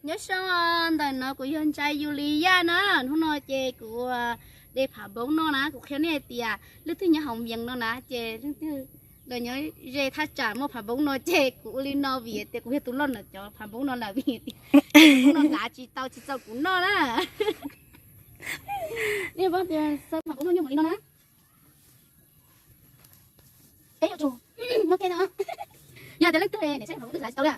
Nyob zoo, ntawm no kuv yog Ntsa Yus Lis Yaj na. Hnub no ces kuv de phav npoob no na, kuv qhia nej hais tias leej twg nyob hauv Vias no na ces leej twg los nyob ze thaj tsam muaj phav npoob no ces kuv ua li no vim tias kuv yog tus loj ntawm cov phav npoob no lawm vim tias phav npoob no lav tsis tau tsis txaus kuv noj na. Nej paub tias xaws phav npoob no nyuaj npaum li no na. Peb yuav tsum muab kiag no. Yog tias leej twg saib phav npoob twg lav tsis tau li.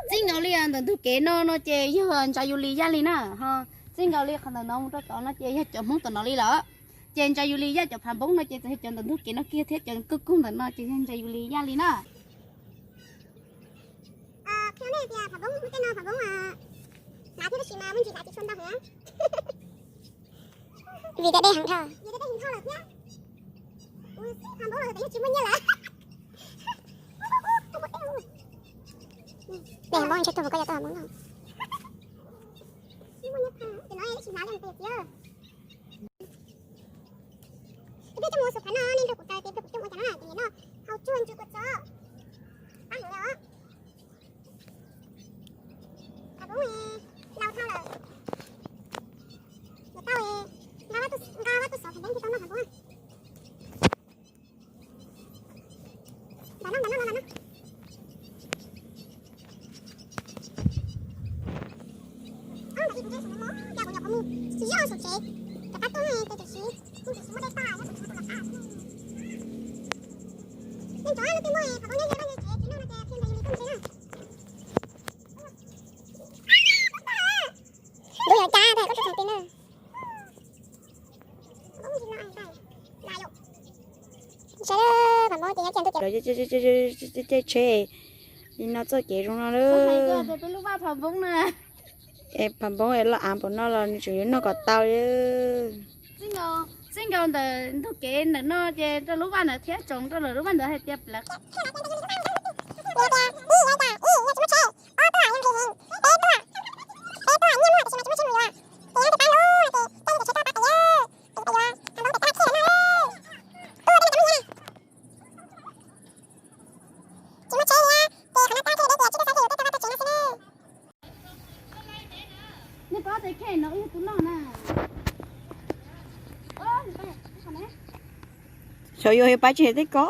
Txij nkaus li ntawm ntug kev no no ces yog Ntsa Yus Lis Yaj li na. Ho txij nkaus li qhov ntawm no mus rau tod no ces yog cov Hmoob tom no li lawm. Ces Ntsa Yus Lis Yaj cov phav npoob no ces txawm yog cov ntawm ntug kev no kiag thiab cov kawg kug ntawm no ces yog Ntsa Yus Lis Yaj li na. Qhia nej tias phav npoob tej no phav npoob lav thiab tab sis mas muaj ntsis lav tsis tshua ntau heev. Vim tias dej heev dhau. Vim tias dej heev dhau lawm thiab. Phav npoob los tias yeej tsis muaj nyiaj lawm. Dej heev npoob ntshe tuag mas koj yuav tau phav npoob no. Tsis muaj nyiaj, ces no yeej tsis lav li tiag. Tus peb coj mus xus phav no nej nrog kuv taw ces peb kuv coj ua cas no ces no hau tsuag ntsws kua txob. Pab heev li os. Phav npoob lau dhau lawm. Yuav tau nqa vaj tuaj xov phav npoob thiaj tau noj phav npoob. Npam no, npam no, npam no. Ob npam ib kuv ntshe saum no mos cas kuv nyuam qhuav mus tsis zoj saum tsev, rov qab tuaj no ces tam sim kuj tam sim muaj dej tag nyob saum tsev kuj los qab. Yeej cov leej twg muaj phav npoob nyob ze vaj ze tsev tsis noj no ces qhia Ntsa Yus Lis tuaj ntshe na. Ntuj yog cab tag koj tsis txog ti na. Sawv daws phav npoob ces nyob cia ntuj ces caij tsheb li no txoj kev zoo no lawm. Peb lub vaj phav npoob na. Es phav npoob es loj av npaum no los nws tseem yuav noj kom tau li. Txij nkaus ntawm ntug kev ntawm no ces rau lub vaj ntawd thiab tsoom rau lawm lub vaj ntawd hais tias plawv. Nej pab tes khe no wb yog tus noj na. Xyov yuav pab tsis tej ko.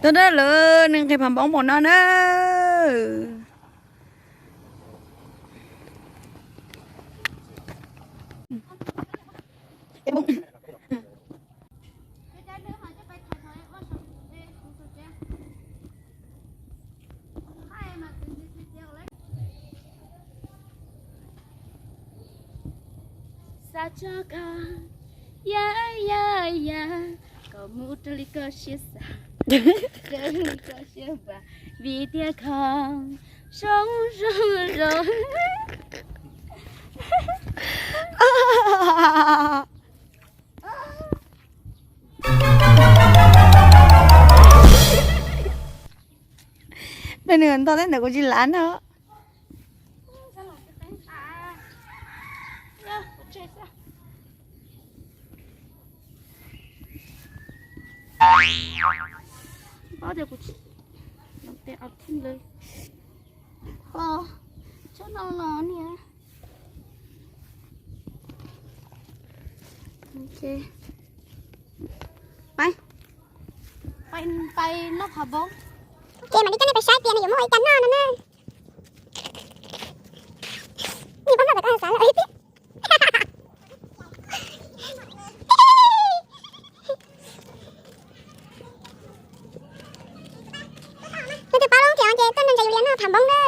Tuaj dab lawm, nws nqhis phav npoob npaum no na. Xav tso koj ya ya ya, koj mus raws li koj siab xav, raws li koj siab npam, vim tias koj zoo zoo zoo. Peb nws ntog teb ntawm kuv tsis lav no. Paub tias kuv tes ob thib lawm. Tsob no no niam. Pais, pais noj phav npoob. Ces mam li coj nej pais saib tias nws yuav muaj ua ib cas noj no na. Nws poob noj tawm koj xav lawm. Leej twg paub lub ntiav ces tuaj nrog Ntsa Yus Lis noj phav npoob na.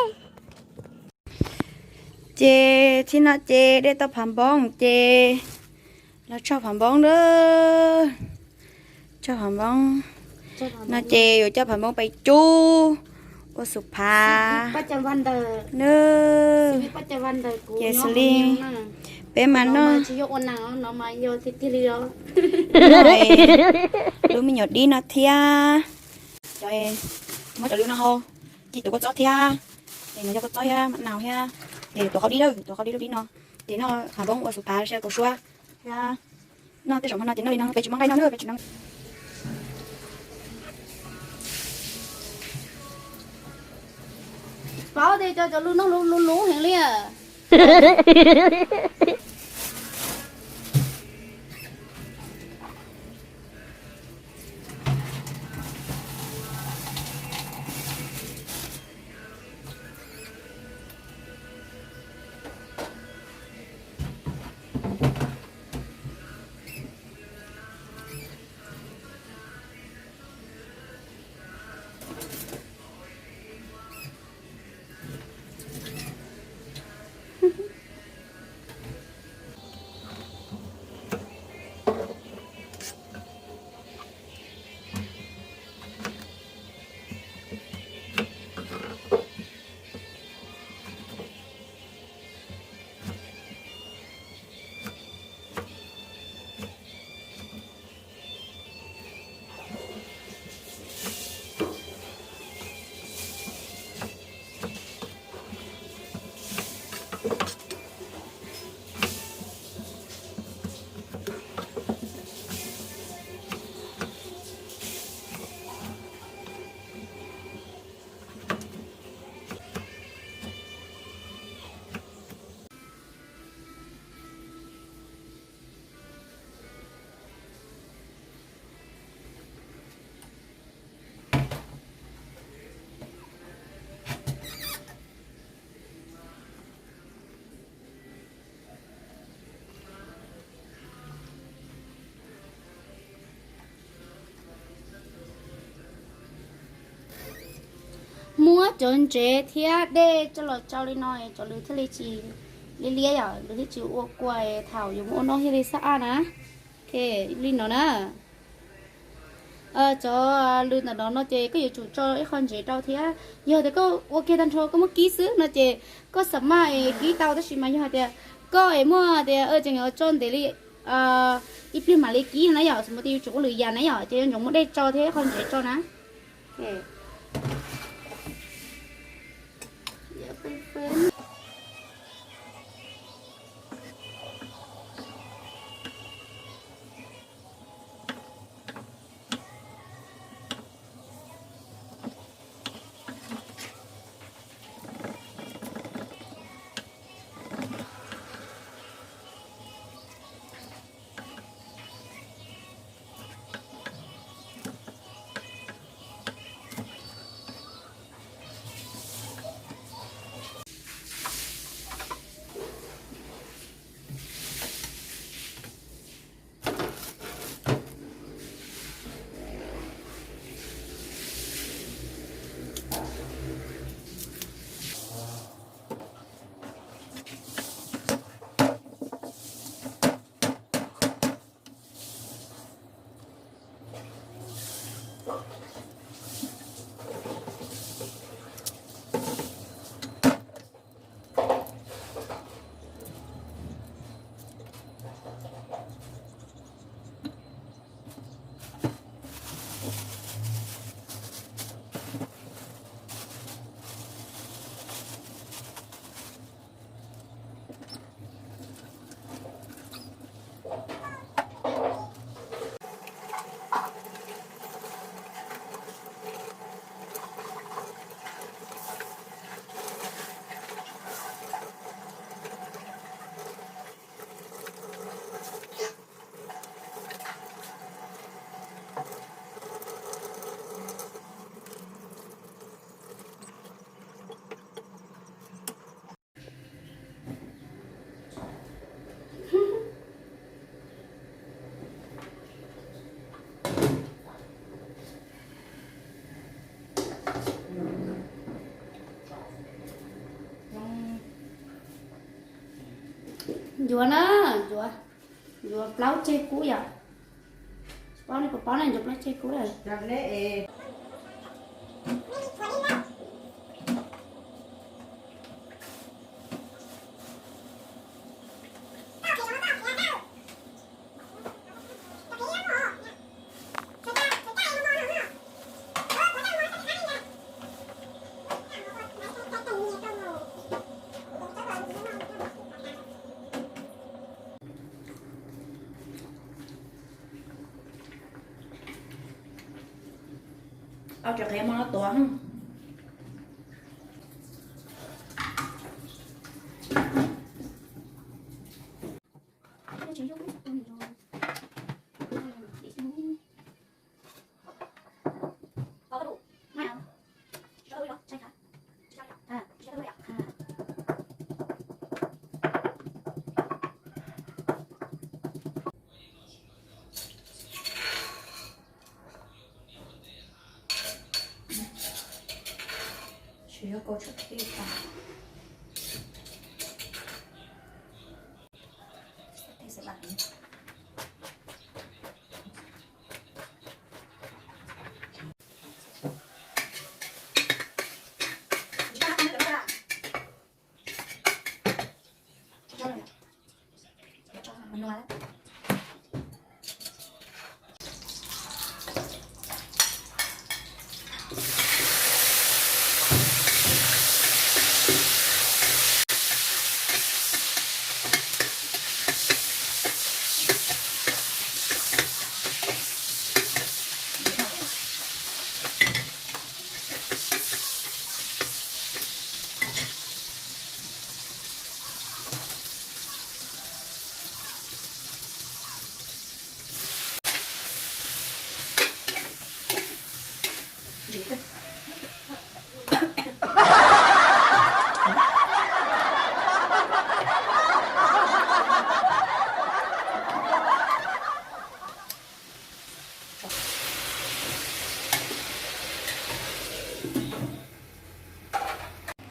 Ces txij no ces dej tau phav npoob ces los tso phav npoob na. Tso phav npoob no ces yuav coj phav npoob pais cub Ua xu phav. Nws ces xws li peb mas noj lub me nyuam dib no thiab. Cov muab cov lub no hau, ci tus kua txob thiab. Ces no yog kua txob thiab mam nau thiab. Ces tuav qhov dib lawm, tuav qhov dib lub dib no. Ces noj hav npoob ua xu phav sab kaum suab thiab. Noj tej zaum hmo no ces noj li no, peb tsis muaj nqaij noj na, peb tsis noj. Paub tias cov cov lub no lub lub heev li. Muab cov ntsev thiab dej coj los tsau li no, cov lws thiaj li tsis liab liab yom, lws thiaj tsis ua kua, thaum yuav mus ua noj thiaj li xab aj na. Li no na. Cov lws ntawm no no ces koj yuav tsum tso ib qho ntsev rau thiab. Yog tias koj ua kiag tag nrho koj muab kib xwb no ces koj xam maj es kib tau, tab sis mas yog hais tias koj es muaj tias tseem tso ntev li ib pliag mam li kib na yom, xws li tias yuav tsum ua lwm yam na yom, ces yuav tsum muab dej tso thiab ib qho ntsev tso na. Ncuav na, ncuav, ncuav plaub ceg kub yom. Paub ne, puas paub ne, ncuav plaub ceg kub lawm. Tau tsis qev mo no tuav.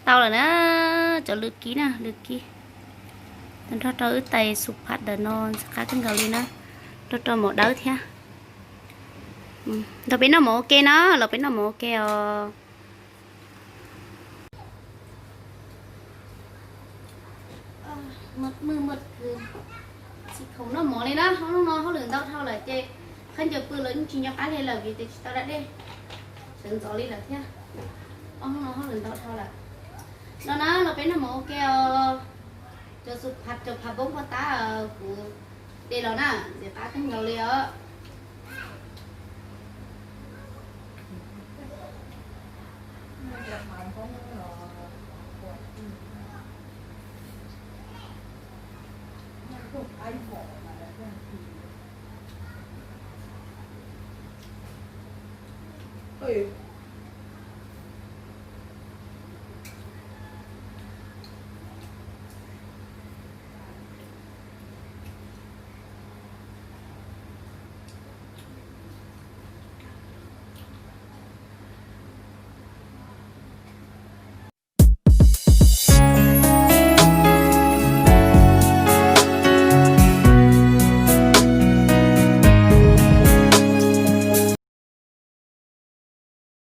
Tau lawm na, cov lwm kib na, lwm kib. Tau nrog rau wb tais xu phaj ntawm no ntxim qab kawg nkaus li na, nrog rau mov dawb thiab. Los peb noj mov ua ke na, los peb noj mov ua ke os. Tsis khoom noj mov li na, ob hnub no hauj lwm ntau dhau lawm ces khaub ncaws pw los yeej tsis nco qab li lawm vim tias tsis tau da dej, sawv ntxov li lawm thiab. Ob hnub no hauj lwm ntau dhau lawm. No na, los peb noj mov ua ke os. Cov xu phaj, cov phaj npoob pov tab kuv de los na, ntxim qab kawg nkaus li os.